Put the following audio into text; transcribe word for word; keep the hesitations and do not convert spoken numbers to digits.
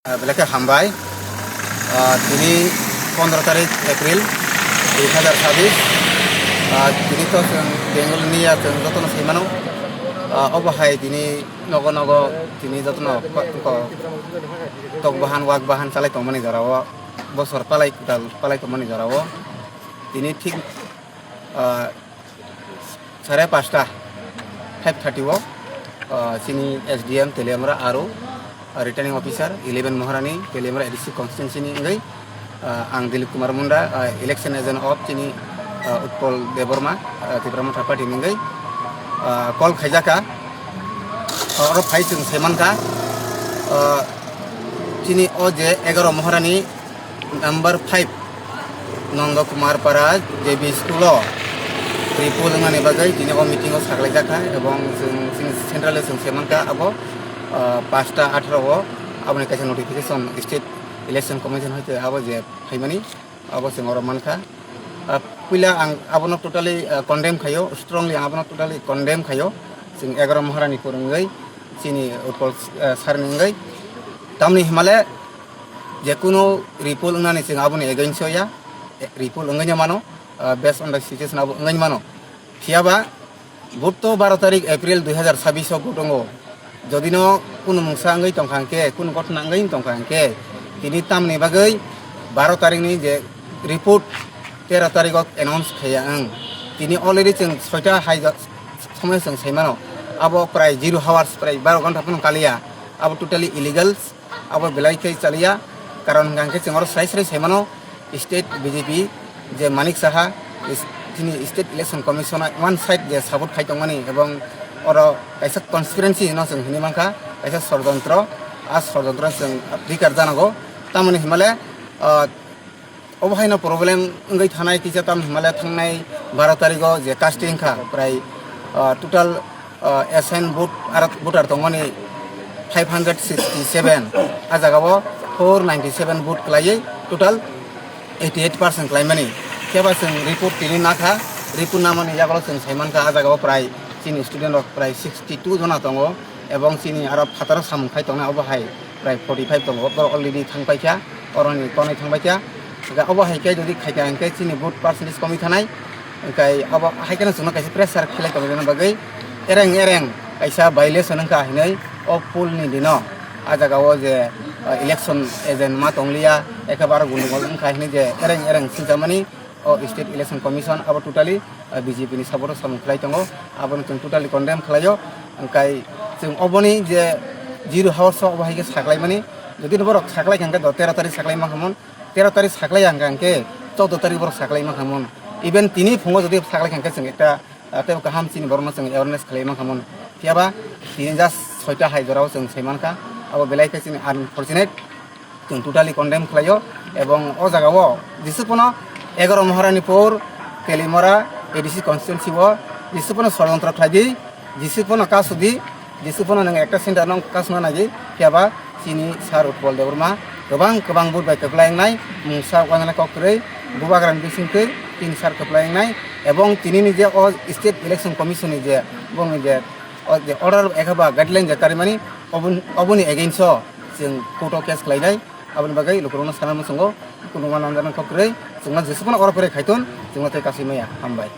Ah, belai khe hambai. Ah, tini pondro tarik April dui hazar chabbish. Ah, tini to chwng Bengal ni ya chwng jotono sai mano. Ah, obo hai tini nogo nogo tini jotono ko-, ko-, tok bahan, wak bahan chalai tongmani jora o, bosor palai kwtal palai tongmani jora o. Tini thik, ah, sare pasta, five thirty o, ah, chini S D M Teliamura aro, ah, returning officer eleven Maharani Teliamura A D C constituency ni wngwi, ah, ang Dilip Kumar Munda, ah, election agent of chini, ah, Utpal Debbarma, ah, Tipra Motha Party ni wngwi, ah, call khaijakha. Ah, oro phai chwng sai mankha, ah, chini o je egaro Maharani number five Nondo Kumar Para J B school o report wngnani bagwi tini o meeting o saklaijakha, ebong chwng chini central o chwng se mankha abo, ah, pasta atharo o aboni kaisa notification state election commission hoite abo je phaimani abo chwng oro mankha. Ah, puila ang abono totally, ah, condemn khaio, strongly ang abono totally condemn khaio. Chwng egaro Maharani pur wngwi chini Utpal, ah, sir ni wngwi tamni himale je kunu report wngnani chwng aboni against o ya, report wngwi mano, ah, based on the situation abo wngwi mano. Phiyaba vote to baro tarik April dui hazar chabbish o vote wngo. Jodi no kunu mungsa wngwi tongkha hwnkhe, kunu ghotona wngwi tongkha hwnkhe, tini tamni bagwi baro tarik ni je report tero tarik o announce khaiya wng. Tini already chwng soita hai somoi chwng sai mano. Abo prai zero hours, prai baro ghonta phano kaliya. Abo totally illegal. Abo belai khe chaliya, karon hwnkha hwnkhe chwng oro srai srai sai mano, state B J P je Manik Saha is-, chini state election commission o one side je support khai tongmani, ebong oro kaisa conspiracy no chwng hinwi mankha, kaisa sorojontro, a sorojontro chwng rikar janago, tamoni himale, ah, Obo haino problem wngwi thanai kisa tam himale thangnai baro tarigo je casting kha prai, ah, total, ah, assign vote aro voter tongmani five hundred sixty seven, a jagao four ninety seven vote kwlaiwi total eighty eight percent kwlaimani. Khe ba chwng report tini nakha, report namani yagulo chwng saimankha a jagao prai chini student rok prai sixty two jona tongo, ebong chini aro phataro samung khai tongnai obo hai prai forty five tongo, borok already thang paikha. Oroni konai thangbai kha. Hwnkhe obo hai khe jodi khaikha hwnkhe chini vote percentage komwi thanai. Hwnkhe obo hai kheno chwngno kaisa pressure khlai tongna bagwi ereng ereng kaisa violation wngkha hinwi o poll ni dino a jagao je, uh, election agent ma tongliya, ekebare gundugol wngkha hinwi je ereng ereng sinjamani o State Election Commission abo totally, uh, B J P ni support o samung khlai tongo, abono chwng totally condemn khlaio. Hwnkhe chwng oboni je zero hours o obo hai khe saklaimani, jodi borok saklai kha hwnkhe do tero tarik saklai mankhamon, tero tarik saklai ya hwnkha hwnkhe choudo tarik borok saklai mankhamon. Even tini phungo jodi saklai kha hwnkhe chwng ekta, ah, teibo kaham chini borokno chwng awareness khlai mankhamon. Phiyaba tini just soita hai jorao chwng sai mankha, abo belai khe chini unfortunate, chwng totally condemn khlaio. Ebong o jagao jesuk phano egaro Maharani pur Telimora A D C constituency o jesuk phano sorojontro khlai di, jesuk phano kasudi, jesuk phano nwng ekta center no kasuna nai di, phiyaba chini Sir Utpal Debbarma kwbang kwbang vote bai kwplai wngnai, mungsa uanana kok kwrwi, bubagrani bisingtwi tini sir kwplai wngnai, ebong tini ni je o State Election Commission ni je bongni je o je order ekha ba guideline je karimani obon-, oboni against o chwng court o case khlainai, aboni bagwi lukurokno sana muchungo, kunu uanana kok kwrwi, chwngno jesuk phano oro pore khaiton, chwngno tei kasui maya, hambai.